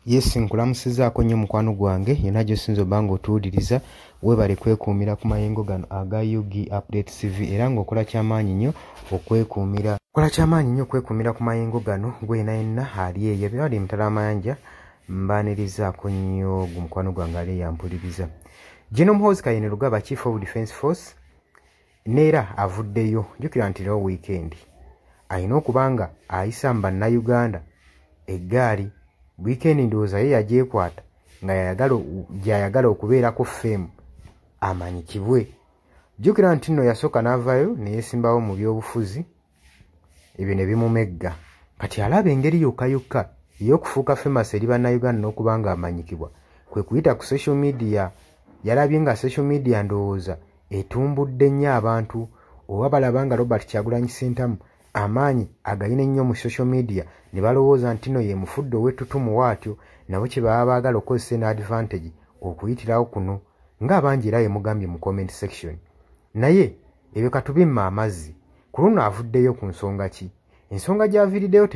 Yes, nkulamusizaako nnyo mukwano gwange yena gy'osinza obba ng'otuwuliriza. Weebale kwekuumira ku mayengo gano aga UG Update TV, era ng'okola kyamaanyi nnyo okwekuumira, kola kyamaanyi nnyo okwekuumira ku mayengo gano. Gwe yena yenna ali eyo ebirali emitala amayanja, mbaanirizaako nnyo gu mukwano gwange ali eyampuliriza. General Muhoozi Kainerugaba, Chief of Defence Force, neera avuddeyo. Jjukira nti leero weekend, alina okuba nga ayisa mu Bannayuganda eggaali. Weekend ndowooza ye yagyekwata nga gyayagala okubeerako fame, amanyikibwe. Jjukira nti nno yasooka n'avaayo ne yeesimbawo mu byobufuzi, ebyo ne bimumegga. Kati alaba engeri yokka yokka ey'okufuuka famous eri Bannayuganda n'okuba nga amanyikibwa kwe kuyita ku social media. Yalabye nga social media ndowooza etumbudde nnyo abantu, oba balaba nga Robert Kyagulanyi Ssentamu amaanyi agayina ennyo mu social media, ne balowooza nti nno ye mufudde ow'ettutumu waatyo, nabo kye baba baagala okukozesa eno advantage okuyitirawo kuno, ng'abangi era yemugambye mu comment section. Naye ebyo katubimma amazzi. Ku luno avuddeyo ku nsonga ki? Ensonga gy'aviiriddeyo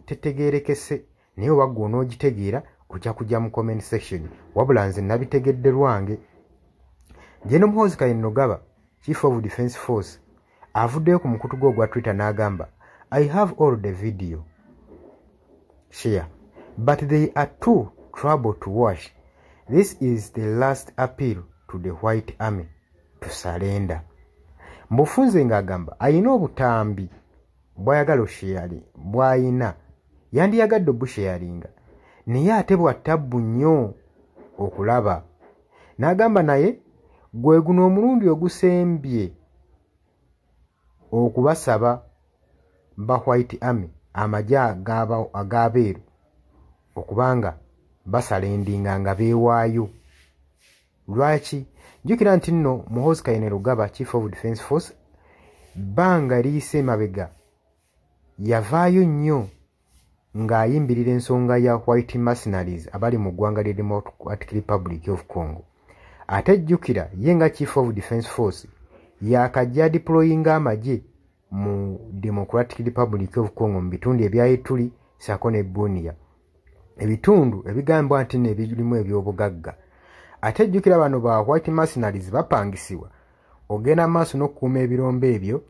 tetegeerekese, naye oba ggwe onoogitegeera ojja kujja mu comment section. Wabula nze nabitegedde lwange. General Muhoozi Kainerugaba, Chief of Defence Force, avuddeyo ku mukutu gwe ogwa Twitter n'agamba, "I have all the video share, but they are too trouble to watch. This is the last appeal to the White Army to surrender." Mbufunze ng'agamba ayina obutambi bw'ayagala oshare, bw'ayina yandiyagadde obusharinga, naye ate bwa ttabbu nnyo okulaba. N'agamba naye gwe guno omulundi ogusembye okubasaba ba White Army, amagye ag'abeeru, okubanga basurrenderinga nga beewaayo. Lwaki? Jjukira nti nno Muhoozi Kainerugaba, Chief of Defence Force, bbanga liyise emabega yavaayo nnyo ng'ayimbirira ensonga ya white mercenaries abali mu ggwanga lya Democratic Republic of Congo. Ate jjukira ye nga Chief of Defence Force yakajja deployinga amagye mu Democratic Republic of Congo mu bitundu ebya Ituri ssaako ne Bunia, ebitundu ebigambibwa nti nno ebirimu ebyobugagga. Ate jjukira bano ba white mercenaries bapangisibwa ogenda maaso n'okukuuma ebirombe ebyo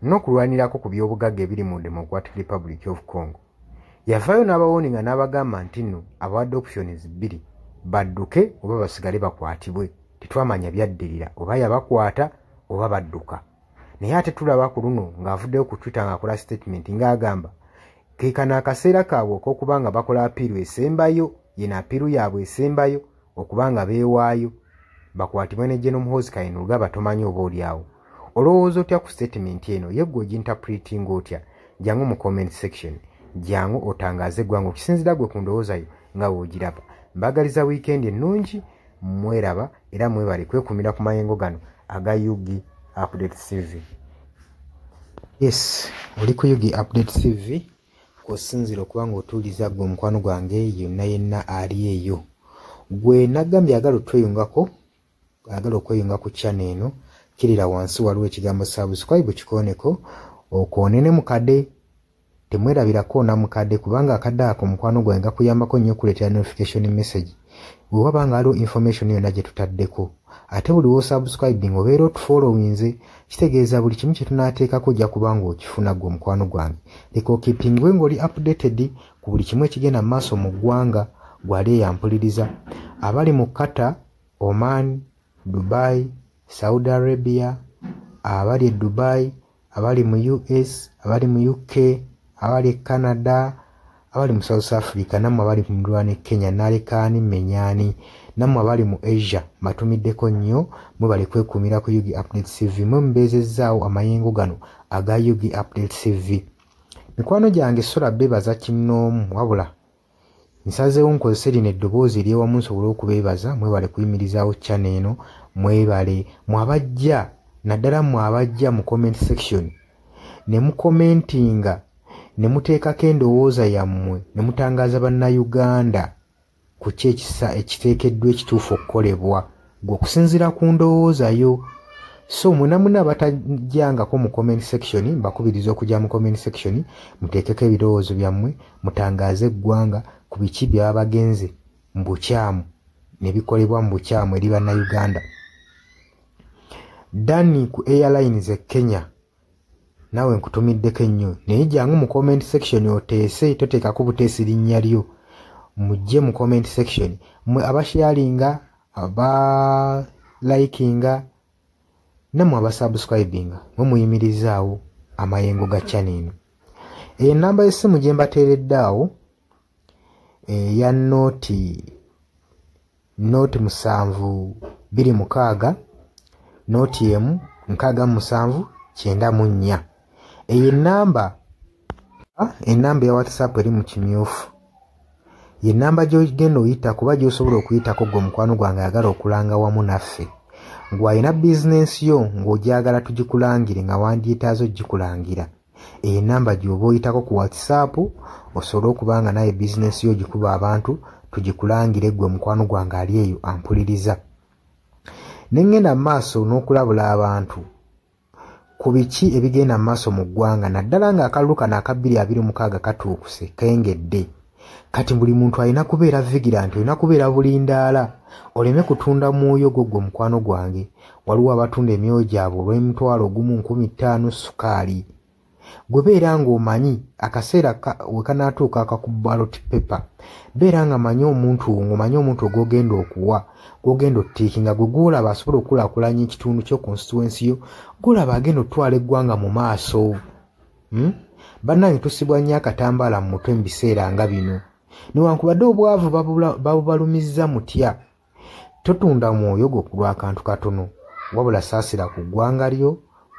n'okulwanirako ku byobugagga ebiri mu Democratic Republic of Congo. Yavaayo n'abawarninga n'abagamba nti nno abawadde options bbiri, badduke oba basigale bakwatibwe. Tetwamanya byaddirira, oba yabakwata oba badduka. Naye ate tulaba ku luno ng'avuddeyo ku Twitter ng'akola statement ng'agamba ke kano akaseera kaabwe ok'okuba nga bakola appeal esembayo, yeno appeal yaabwe esembayo okuba nga beewaayo bakwatibwe ne General Muhoozi Kainerugaba. Tomanyi oba oli awo olowooza otya ku statement eno? Ye ggwe oginterpretinga otya? Jangu mu comment section, jangu otangaaze eggwanga okusinziira gwe ku ndowooza yo nga bw'ogiraba. Mbagaliza weekend ennungi, mweraba era mwebale kwekumira ku mayengo gano aga UG Update TV. Yes, oli ku UG Update TV kw'osinziira okuba ng'otuuliza. Gwe omukwano gwange yonna yenna ali eyo, gwe nagambye agala otweyungako, ayagala okweyunga ku channel eno, kirira wansi waliwo ekigambo subscribe, kikooneko, okoone ne mukadde. Temwerabira koona mukadde, kubanga akadde ako mukwano gwange gakuyambako nnyo okuleetera notification message bwe waba nga waliwo information yonna gye tutaddeko. Ate buli wosubscribing obeera otufollowinze, kitegeeza buli kimu kye tunaateekako ojja kuba nga okifuna. Gwe omukwano gwange, leka okeepingwe ng'oli updated ku buli kimu ekigenda mu maaso mu ggwanga. Gwali eyampuliriza, abali mu Qatar, Oman, Dubai, Saudi Arabia, abali e Dubai, abali mu US, abali mu UK, abali e Canada, abali mu South Africa, nammwe abali ku muliraano e Kenya, nalekaani menyaani, nammwe abali mu Asia, mbatumiddeko nnyo. Mwebale kwekuumira ku UG Update TV, mwe mubeezezzaawo amayengo gano aga UG Update TV. Mikwano gyange, sola beebaza kinnoomu, wabula nsazeewo nkozese lino eddoboozi eryewamu nsobole okubeebaza. Mwebale kuyimirizaawo channel eno, mwebale mwabajja, naddala mmwe abajja mu comment section ne mucommentinga ne muteekako endowooza yammwe ne mutangaaza Bannayuganda ku ki ekisa ekiteekeddwa ekituufu okukolebwa gwe okusinziira ku ndowooza yo. So mwena mwena abatajjangako mu comment section, mbakubiriza okujja mu comment section muteekeko ebirowoozo byammwe, mutangaaze eggwanga ku biki byaba bagenze mu bukyamu ne bikolebwa mu bukyamu eri Bannayuganda. Danny ku Airlines e Kenya, naawe nkutumiddeko ennyo, naye jangu mu comment section oteese, toteekako buteesi linnya lyo, mujje mu comment section mmwe abasharinga, abalikinga, nammwe abasubscribinga, mwe muyimirizaawo amayengo ga channel eno. Eyo ennamba y'essimu gye mbateeredde awo eya 0 0 7 2 6 0 1 67 94. Eyo ennamba ya WhatsApp eri mu kimyufu, ye nnamba gy'ogenda oyita kuba gy'osobola okuyitako gwe omukwano gwange ayagala okulanga wamu naffe, gw'alina bizinensi yo ng'ogyagala tugikulangire nga wandyetaaze ogikulangira. Eyo ennamba gy'oba oyitako ku WhatsApp osobole okuba nga naye bizinensi yo ogikuba abantu tugikulangire gwe mukwano gwange ali eyo ampuliriza. Ne ŋŋenda mu maaso n'okulabula abantu ku biki ebigenda mu maaso mu ggwanga, naddala ng'akalulu kano aka 2026 katuukuse kengedde. Kati buli muntu alina kubeera vigilant, olina kubeera bulindaala oleme kutunda mwoyo gwo gwe mukwano gwange. Waliwo abatunda emyoyo gyabwe olw'emitwalo 1 5,000 sukaali. Gwe beera ng'omanyi akaseera we kanaatuuka akaku ballot paper, beera nga manyi omuntu ng'omanyi omuntu gw'ogenda okuwa, gw'ogenda otiikinga, gwe gw'olaba asobola okukulaakulanya ekitundu kyo, constituency yo, gw'olaba agenda otwala eggwanga mu maaso. Bannange tusibwa nnyo akatambaala mu mutwe mu biseera nga bino. Newankubadde obwavu babubalumizza mutya, totunda mwoyo gwo ku lw'akantu katono, wabula saasira ku ggwanga lyo,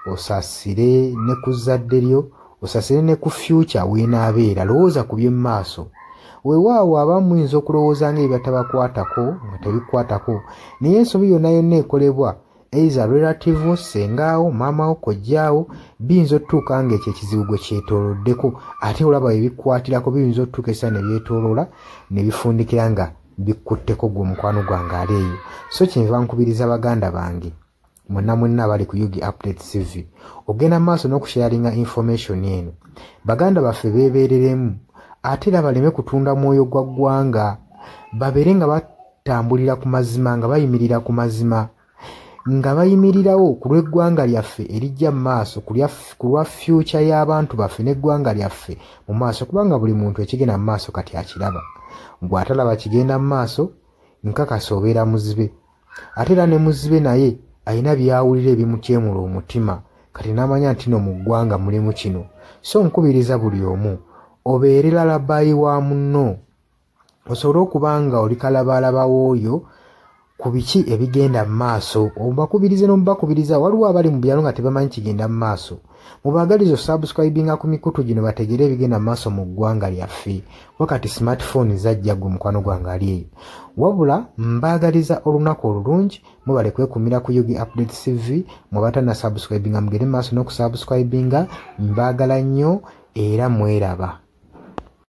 osaasire ne ku zzadde lyo, osaasire ne ku future w'enaabeera. Lowooza ku by'omu maaso. Weewaawo abamu muyinza okulowooza ng'ebibatabakwatako nga tebikwatako, naye ensobi yonna yonna ekolebwa either relative wo, ssengaawo, maamawo, kojjaawo, biyinza otutuuka ng'ekyo ekizibu gwe kyetooloddeko, ate olaba ebikwatirako biyinza otutuuka essaawa ne byetooloola ne bifundikira nga bikutteko gwe omukwano gwange ali eyo. So kyenva nkubiriza baganda bange mwenna mwenna abali ku UG Update TV ogenda maaso n'okusharinga information eno. Baganda baffe beebeereremu, ate era baleme kutunda mwoyo gwa ggwanga, babeere nga batambulira ku mazima, nga bayimirira ku mazima, nga bayimirirawo ku lw'eggwanga lyaffe erijja mu maaso, ku lwa future y'abantu baffe n'eggwanga lyaffe mu maaso, kubanga buli muntu ekigenda mu maaso kati akiraba. Bw'atalaba kigenda mu maaso, nkakasa obeera muzibe. Ate era ne muzibe naye alina by'awulira ebimutyemula omutima, kati n'amanya nti no mu ggwanga mulimu kino. So nkubiriza buli omu obeere lalabayi wa munno, osobole okuba nga oli kalabaalaba w'oyo ku biki ebigenda mu maaso. Obakubirize n'omubakubiriza, waliwo abali mu byalo nga tebamanyi kigenda mu maaso. Mubaagalize osubscribinga ku mikutu gino bategere ebigenda mu maaso mu ggwanga lyaffe. Wakati smartphone zajja gwe mukwano gwange ali eyo. Wabula mbaagaliza olunaku olulungi, mubale kwekumira ku UG Update TV, mwe subscribinga mugende mu maaso n'okusubscribinga. Mbaagala nnyo era mweraba.